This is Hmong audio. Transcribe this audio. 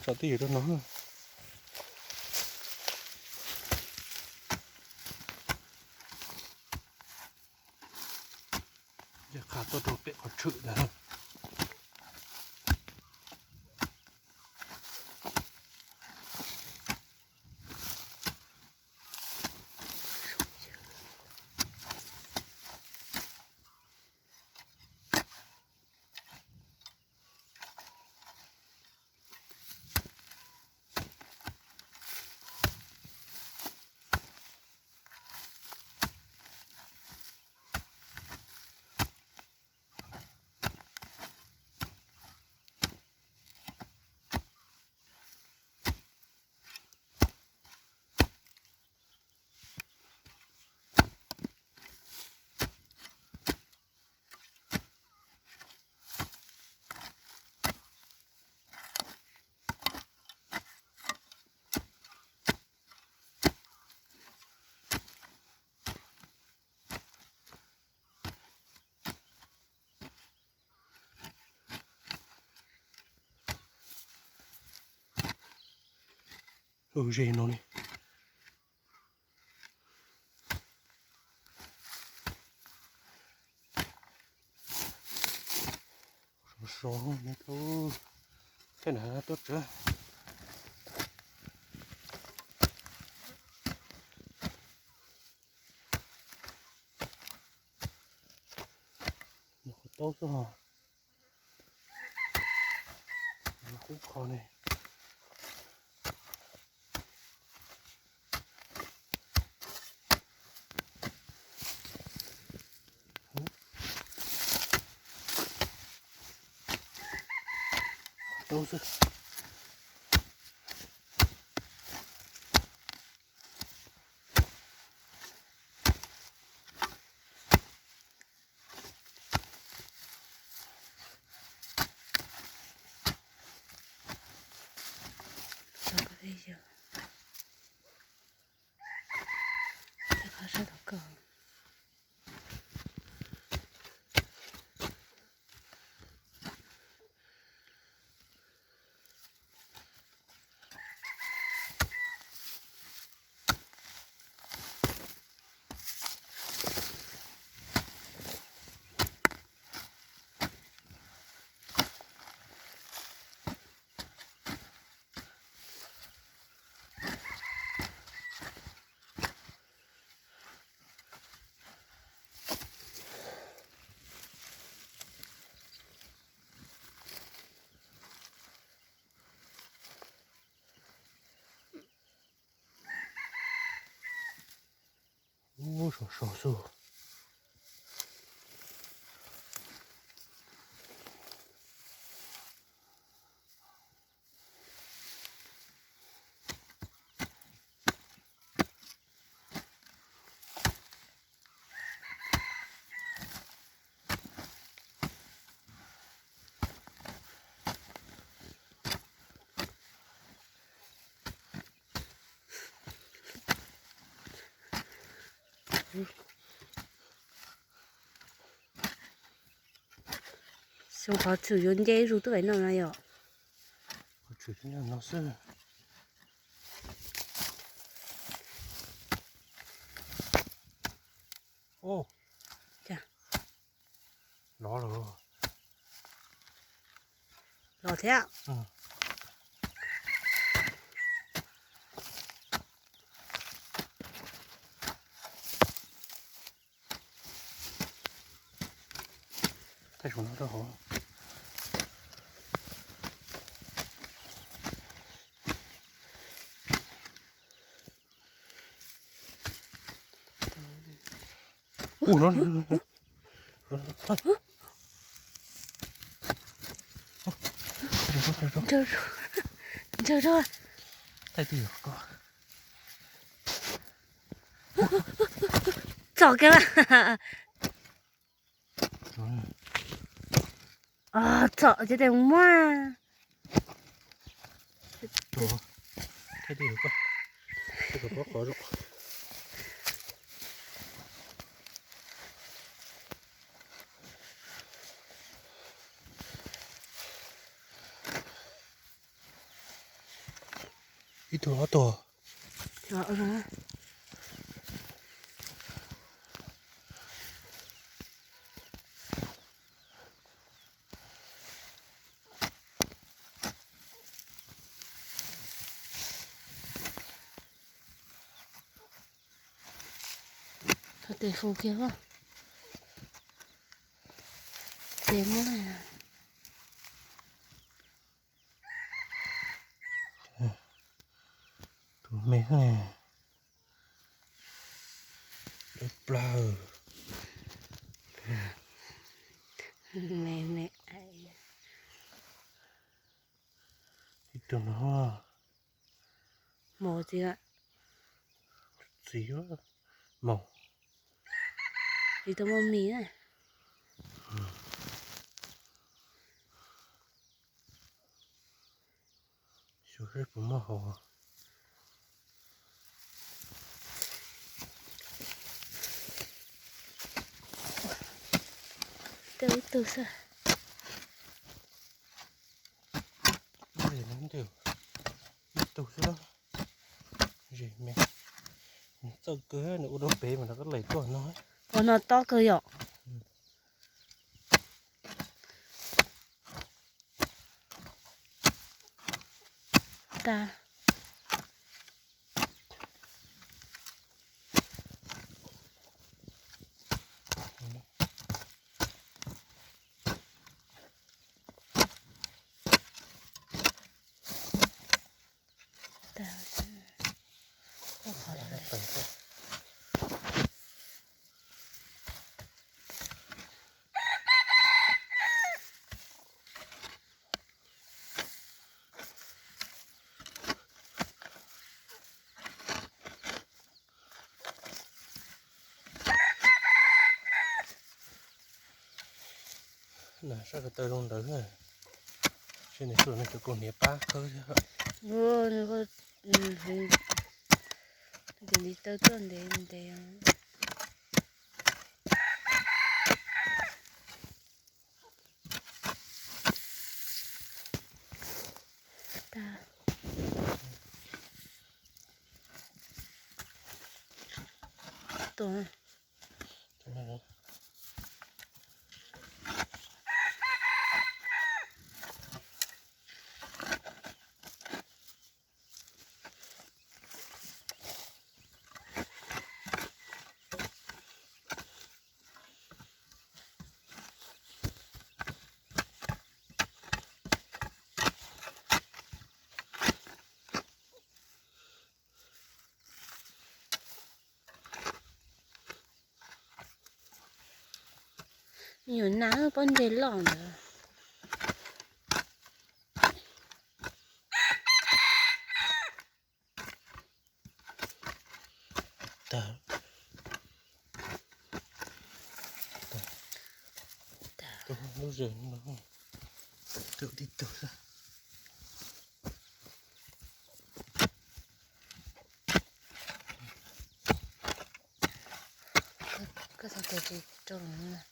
Tau twj ywm rau no. Yog qha tuaj rau pem qhov tshwm ntag. Ub, ze no ne. Sov sov ne, tej na tuaj tsawv. Qhov taub xwb os. Qub qho ne. Taub xwb. Ub, sov sov xwb. Xyoo qhov tshwm yuav nce ib zus twb vim no no yom. Qhov tshwm nyob no xwb. Ub, los lawm. Los thiab. Thaij saum no rau hauv. Ub, no, no, no. Ntsawg zog. Thaij twj ywm ko. Txom kiag. Txom ces tes muab. Thaij twj ywm ko. Thaij kom pob qhov zoo. Ib tug ob tug. Thov tes fu kiag, tes muab. Tus me, dawb plaws. Me me. Ib tug no. Mos txiv, txiv mos. Tsis tau muaj mis na. Xyov seb puas muaj hauv. Tau ib tug xwb. Ib tug xwb. Zem me, nws txawj kawg, nws ua rau pem mas nws koj laim tuaj no. Ua no tob kawg yom. Tag. Nas sab ko taw zoo ntawd, seb nws suav nws cov kaus hniav pab khawb thiab. Nws, nws, nws taw tuaj ntev ntev. Tag. Tuaj. Nyuam nas pob ntseg loj ntawd. Tag. Tag. Tug lub zes no, tug tib tug xwb. Koj txhob tes tsis rau lawm.